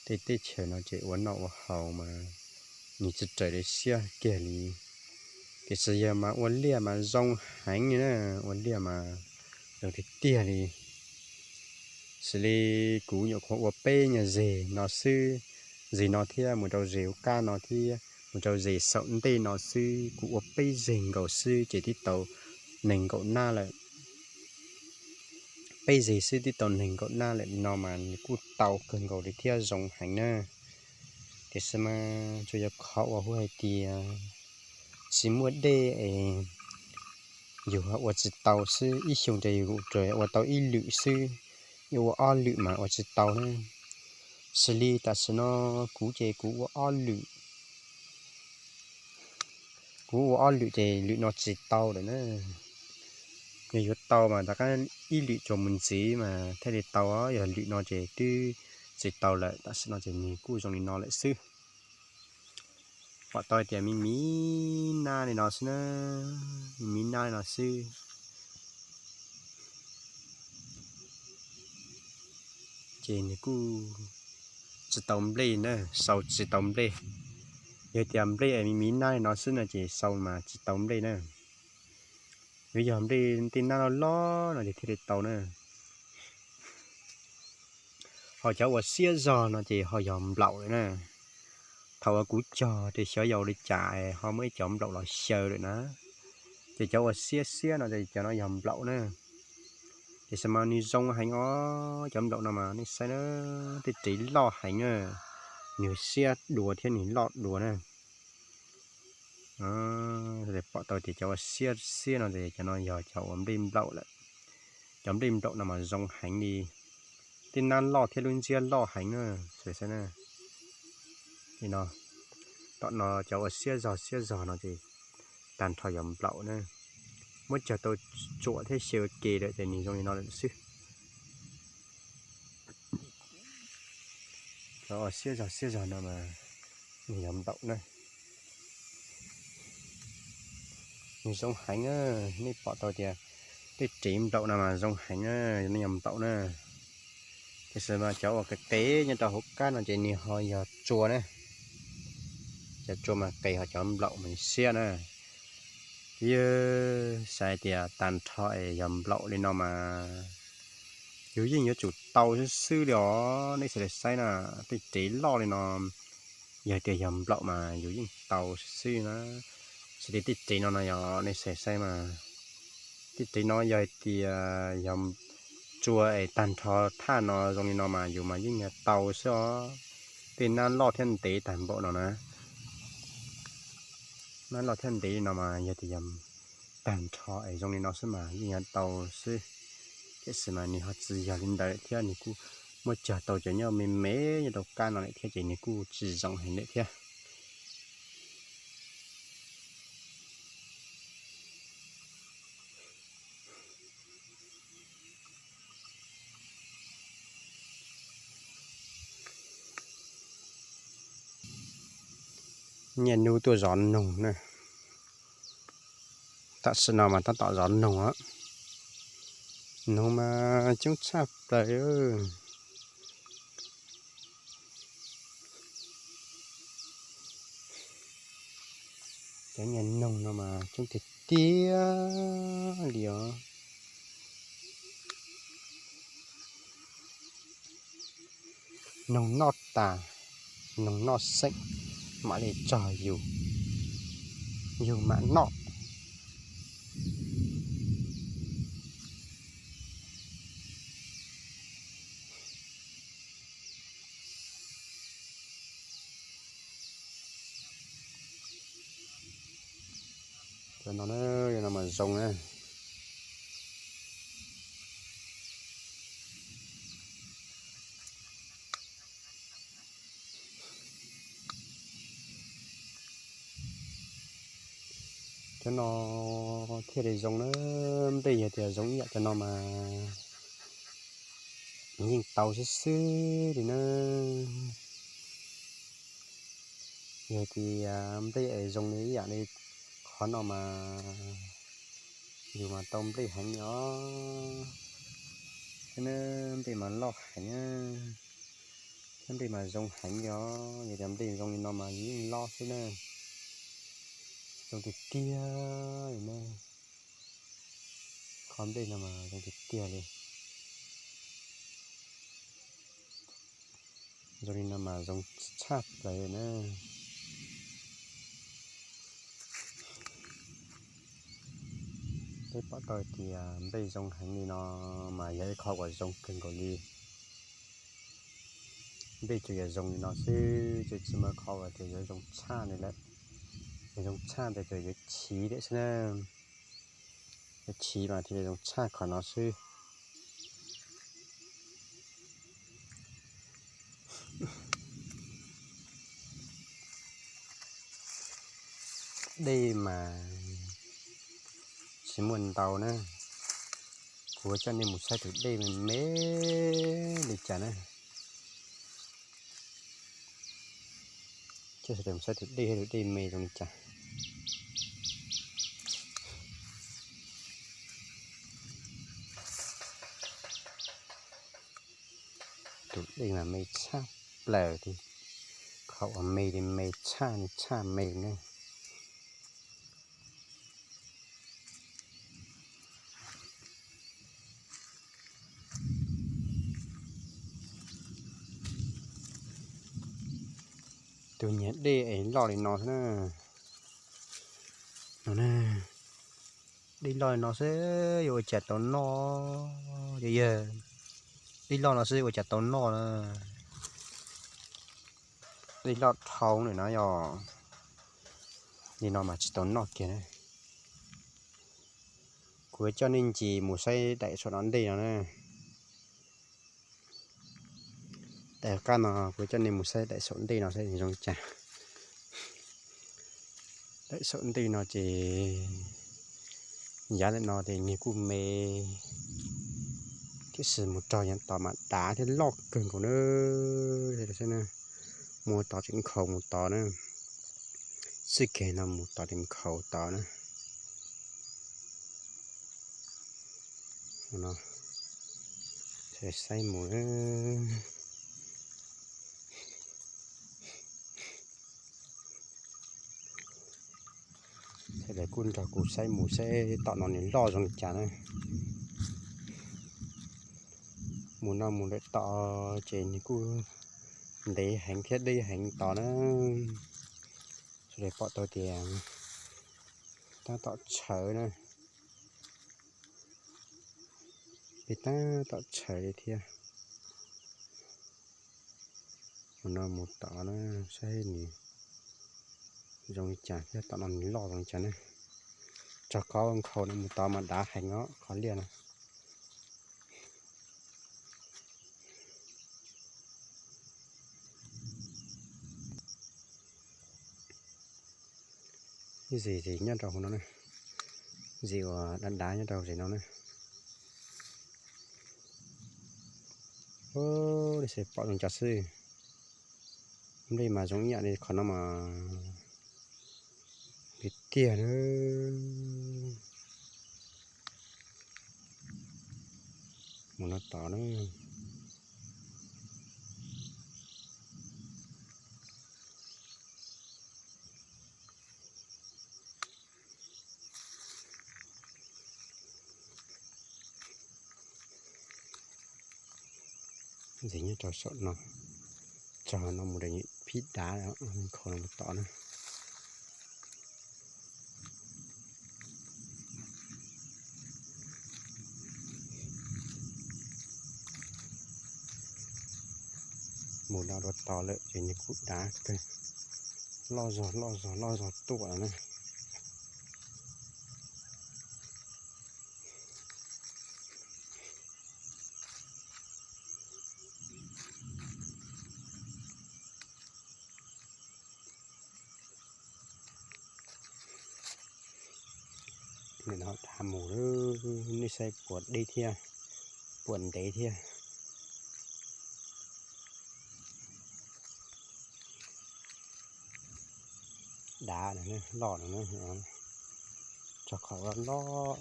tej teb chaws no ces ua noj ua haus mas nws tsis raws li siab kiag li. Tiam sis yog mas ua liaj mas zoo heev li na, ua liaj mas zoo tiag tiag li. Xws li kuv nyuam qhuav ua peb nyuag zeg no xwb, zeg no thiab mus rau zeg ub qab no thiab mus rau zeg saum ntej no xwb, kuv ua peb zeg nkaus xwb ces twb tau nees nkaum nab lawm. Peb zeg xwb twb tau nees nkaum nab lawm no mas nws kuj tau kawg nkaus li thiab zoo heev na. Tiam sis mas tsuas yog qhov uas hu hais tias tsis muaj dej es yus ua tsis tau xwb, ib xyoo ces yus ua tau ib lwm xwb, yuav ua ob lwm mas ua tsis tau na. Xws li tam sim no kuv ces kuv ua ob lwm, kuv ua ob lwm ces lwm no tsis tau lawm na. Yog yuav tau mas rov qab ib lwm tsuas mus ntxiv mas thiaj li tau, yog lwm no ces twb tsis tau lawm, tam sim no ces nws kuj zoo li no lawm xwb. Pom tau tias me me nab li no xwb na, me me nab li no xwb. Ces nws kuj tsis tau nplej na, sau tsis tau nplej. Yog tias nplej me me nab li no xwb no ces sau mas tsis tau nplej na. Yuav yog nplej tej nab loj loj no ces thiaj li tau na. Ho cov uas siab zog no ces ho yog nplaum lawm na. Thaum uas kuv cog ces xyov yog ua li cas ho muaj ib cov nplaum los xyaw lawm na. Ces cov uas siab siab no ces cov no yog nplaum na. Tiam sis mas nws zoo heev os, cov nplaum no mas nej saib na, tej rev loj heev na, nws siab dua thiab nws loj dua na. Pom tau tias cov uas siab siab no ces cov no yog cov uas nplej nplaum lawm. Cov nplej nplaum no mas zoo heev li, tej nab loj thiab lub ntsiab loj heev na. Saib na, li no, tom no cov uas siab zog siab zog no ces tag nrho yog nplaum na. Muab cog tau tsuam thiab xyaw ua ke lawm ces nws zoo li no lawm xwb. Cov uas siab zog siab zog no mas nws yog nplaum na. Nws zoo heev na, nej pom tau tias tej rev nplaum no mas zoo heev na, nej yog nplaum na. Tiam sis mas cov uas qis qis nyob rau hauv qab no ces nws ho yog tsua na. Cov tsua mas qis, ho cov nplaum mas siab na. Yus xav tias tag nrho es yog nplaum li no mas yus yeej yuav tsum tau xwb xwb li os. Nej xav li saib na, tej rev loj li no, yog tias yog nplaum mas yus yeej tau xwb xwb na. Xws li tej rev no no yog nej xav saib mas, tej rev no yog hais tias yog tsua es tag nrho thaj no zoo li no mas yus mas yeej yuav tau xwb os. Tej nab loj thiab ntev tag npaum no na, nab loj thiab ntev li no mas yog tias yog tag nrho es zoo li no xwb mas yeej yuav tau xwb. Tiam sis mas nws ho tsis yog li ntawd thiab, nws kuj muab cog tau cov nyob me me nyob rau qab no lawm thiab ces nws kuj tsis zoo heev lawm thiab. Niaj hnub tuaj zov noog na. Tam sim no mas tab tom zov noog, noog mas coob tshaj plaws. Cov niag noog no mas coob tiag tiag li os. Noog noj tas, noog noj xeem mam li txog yus, yus mam noj. Cov no, no mas Zoo na. Cov no thiaj li zoo na, nplej yog tias zoo ib yam cov no mas yeej tau xwb xwb li na. Yog tias nplej es zoo li ib yam li qhov no mas yus mas tau nplej heev li os. Thiab nplej mas loj heev, thiab nplej mas zoo heev li os. Yog tias nplej zoo li no mas yus yeej loj xwb na. Zoo tiag tiag li na. Qhov nplej no mas zoo tiag tiag li. Zoo li no mas zoo tshaj plaws na. Peb pom tau tias nplej zoo heev li no mas yog ib qho uas zoo kawg nkaus li. Nplej tsuas yog zoo li no xwb, tsis tsis muaj qhov uas tias yuav zoo tshaj li lawm. Yuav zoo tshaj tias tsuas yuav chiv lawm xwb na. Yuav chiv mas thiaj li zoo tshaj qhov no xwb. Dej mas tsis muaj ntau na. Kuv coj nej mus saib tus dej me me li cas na. Coj sawv daws mus saib tus dej, tus dej me zoo li cas. Tus dej mas me tshaj plaws li, qhov uas me li me tshaj li tshaj me na. Tus niag dej es loj li no xwb na. No na, dej loj li no xwb yuav ua cas tau noj, yog yog dej loj no xwb ua cas tau noj na. Dej loj dhau lawm no yog li no mas tsis tau noj kiag na. Kuv coj nej ncig mus saib daim saum no ntej no na. Daim qab no kuv coj nej mus saib daim saum ntej no saib zoo li cas. Daim saum ntej no ces yav ntawm no ces nws kuj me, tiam sis mus rau yav tod mas dav thiab loj kawg nkaus na. Mus tod tseem nkhaus mus tod na. Txij kiag no mus tod tseem nkhaus tod na. No, saib mus. Sawv daws kuj nrog kuv saib mus saib tom no nws loj zoo li cas na. Mus no mus lawm tod ces nws kuj ntev heev thiab deb heev tod na. Sawv daws pom tau tias tab tom tshawv na. Peb tab tom tshawv li thiab. Mus no mus tod na, saib nws zoo li cas thiab tom no nws loj zoo li cas na. Rau qhov nkhaus no mus tod mas dav heev os qhov liaj no. Ib zis zis nyob rau hauv no na, zis uas dav dav nyob rau zis no na. Ub, li xwb pom zoo cas xwb. Nplej mas zoo ib yam li qhov no mas tiag tiag na. Mus no tod na. Zis nyob rau saum no, txog no mus rau phib dav, nkhaus no mus tod na. Mus no dua tod lawm ces nws kuj dav kawg, loj zog loj zog loj zog tuaj na. Nim no dav mus, nej saib puas deb thiab, puas ntev thiab. Dav loj no, tso qhov loj loj,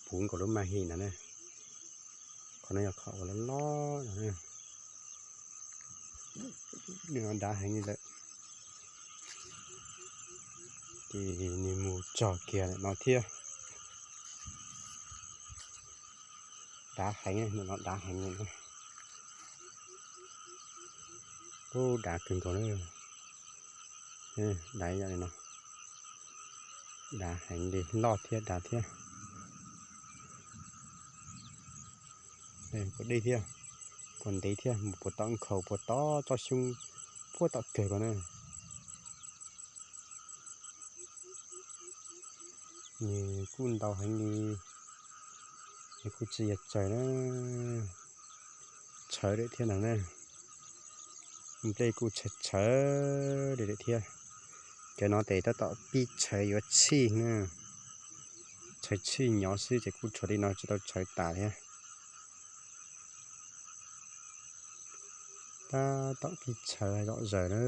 puv nkaus lub ma hi no na. Qhov no yog qhov uas loj loj no, nws dav heev li lawm. Ces nws mus txog kiag no thiab. Dav heev, no dav heev li. Ub, dav kawg nkaus na. Dav ib yam li no, dav heev li, loj thiab dav thiab. Puas deb thiab, puas ntev thiab, mus puas tom nkhaus, puas tom tsob xyoob, puas tom kawg ko na. Nws kuj ntau heev li, nws kuj tsis yog tsawg na, txhawv lawm thiab no na. Nplej kuj txhawv txhawv li lawm thiab. Cov no tes tab tom pib txhawv yuav txhij na, txhawv txhij nyob xwb ces kuj tshuav li no tsis tau txhawv tas thiab. Tab tom pib txhawv zom zaws na.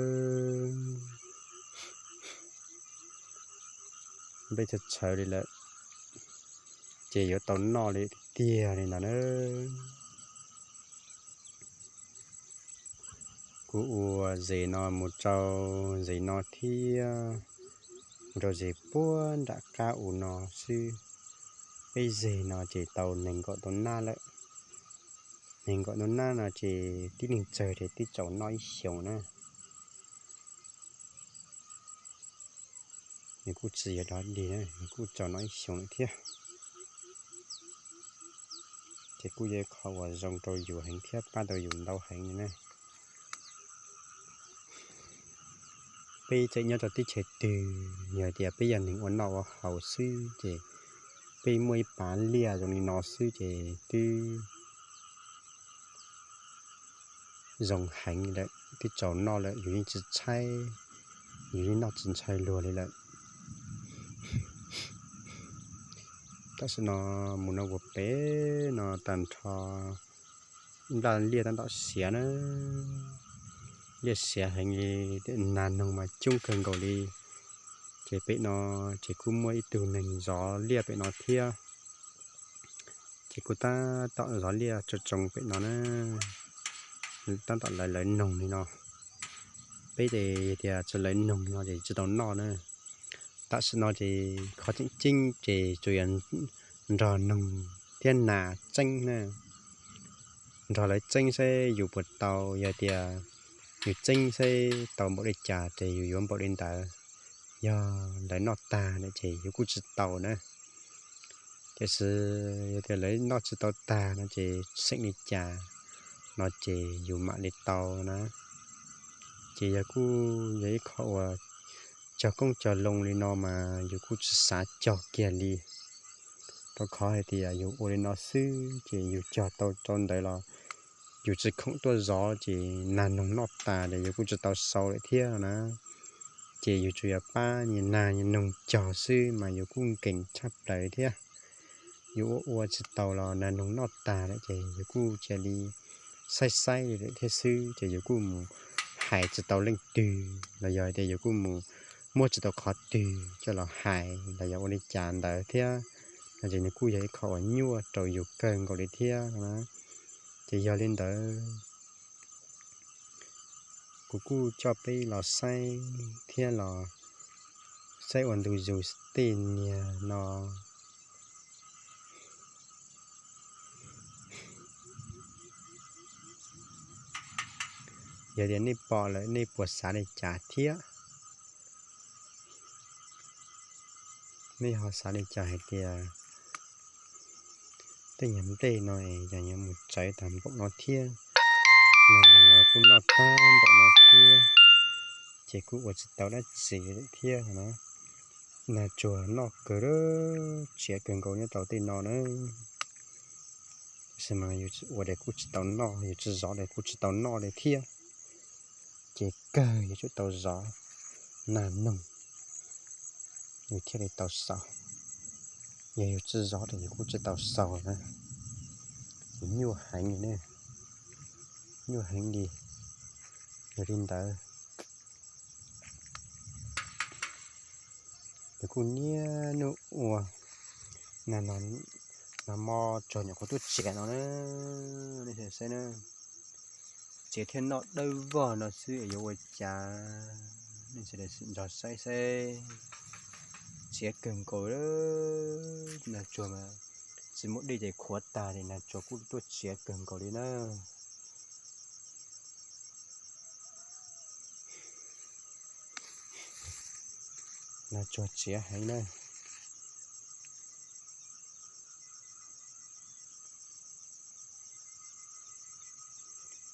Nplej txhawv txhawv li lawm, ces yuav tau noj li tiag tiag li ntawd na. Kuv ua zes no mus rau zes no thiab, mus rau zes puag nram qab u no xwb. Peb zeg no ces tau nees nkaum tau nab lawm. Nees nkaum tau nab no ces tib neeg tsawg ces twb tsaus noj ib xyoos na. Nws kuj tsis yog dog dig na, nws kuj tsaus noj ib xyoos lawm thiab. Ces kuj yog qhov uas zoo rau yus heev thiab pab tau yus ntau heev li na. Peb tseem nyob rau teb chaws twg, yog tias peb yog neeg ua noj ua haus xwb ces peb muaj ib pab liaj zoo li no xwb ces twb zoo heev lawm, twb tsaus noj lawm, yus yeej tsis tshaib, yus yeej noj tsis ntshai luag li lawm. Tam sim no mus no ua pem no tag nrho nplaj liaj tab tom siav na, liaj siav heev li, nag noog mas coob kawg nkaus li. Ces pem no ces kuj muaj ib tug neeg zov liaj pem no thiab. Ces kuj tab tom zov liaj tsoo tsoo pem no na, tab tom lawv lawv noog li no. Peb ces tias tsis lawv noog li no ces tsis tau noj na. Tam sim no ces qhov tseem ceeb ces tsuas yog nrog noog thiab nas txeeb na. Nrog lawv txeeb saib yus puas tau, yog tias yus txeeb saib tau npaum li cas ces yus yuav npaum li ntawd. Yog lawv noj tag lawm ces yus kuj tsis tau na. Tiam sis yog tias lawv noj tsis tau tag no ces tseem li cas no ces yus mam li tau na. Ces yog kuj yog ib qho uas cog koob cog loo li no mas yus kuj tsis xav cog kiag li. Rau qhov hais tias yus ua li no xwb ces yus cog tau rau ntawd los yus tsis khoom tuaj zov ces nag noog noj tas ces yus kuj tsis tau sau lawm thiab na. Ces yus tsuas yog pab nyias nag nyias noog cog xwb mas yus kuj nkees tshaj plaws thiab. Yus ua ua tsis tau los nag noog noj tas lawm ces yus kuj cia li saib saib li lawm thiab xwb ces yus kuj mus hais tsis tau leej twg los yog tias yus kuj mus muab tsis tau qhov twg coj los hais los yog ua li cas ntawd thiab. No ces nws kuj yog ib qho uas nyuaj rau yus kawg nkaus li thiab na. Ces yog li ntawd kuv kuj coj peb los saib thiab los saib ua ntu zus tej niag no. Yog tias nej pom lawm nej puas xav li cas thiab? Nej ho xav li cas hais tias tej nyuag nplej no es yog yuav mus tsawv tag npaum no thiab, nag noog los kuj noj tag npaum no thiab, ces kuj ua tsis tau dab tsi thiab na. Nag tsuag noj kawg, tsiav kawg nkaus nyob rau tej no na. Tab sis mas yus ua ces kuj tsis tau noj, yus tsis zov ces kuj tsis tau noj li thiab. Ces kawg yuav tsum tau zov nag noog, nws thiaj li tau xaus. Yog yus tsis zov ces yus kuj tsis tau xaus na. Ces nyuaj heev li ne, nyuaj heev li. Yog li ntawd, nws kuj niaj hnub ua, nag hmo tsuag nyuam qhuav tuaj txiav no na, nej saib na, txiav thiab noj dawb vog no xwb yuav ua cas, nej sawv daws sim nrog saib saib. Txiav kawg nkaus, nag tsuag mas tsis muaj dej ces khuav tag li, nag tsuag kuj tuaj txiav kawg nkaus li na. Nag tsuag txiav heev na.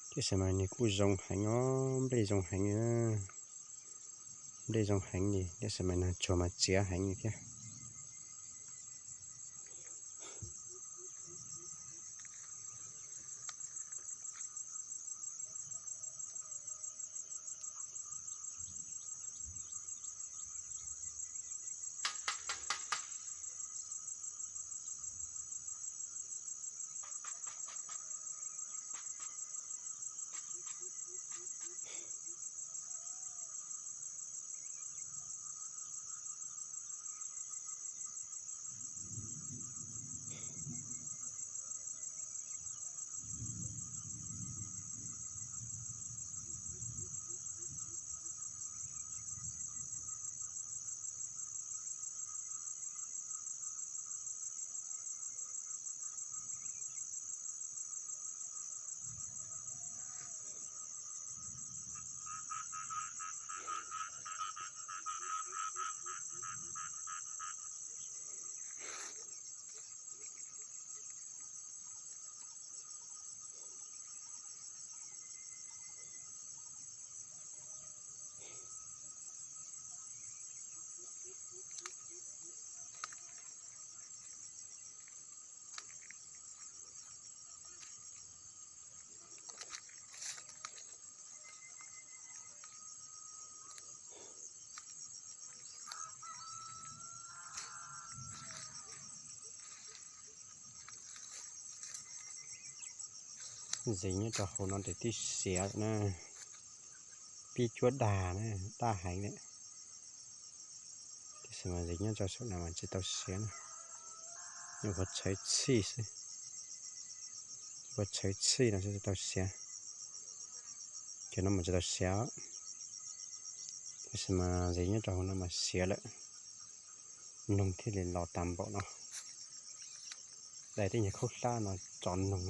Tiam sis mas nws kuj zoo heev os, nplej zoo heev li, nplej zoo heev li, tiam sis mas nag tsuag mas txiav heev li thiab. Ntxiv nyob rau hauv no ces twb siav na, pib cuab dag na, daj heev lawm. Tiam sis mas ntxiv nyob rau saum no mas tsis tau siav na, nyuam qhuav tshawv txhij xwb, nyuam qhuav tshawv txhij no xwb tsis tau siav. Cov no mas tsis tau siav, tiam sis mas ntxiv nyob rau hauv no mas siav lawm, noog thiaj li los tag npaum no. Dai tej nyuag khaub hlab no tso noog.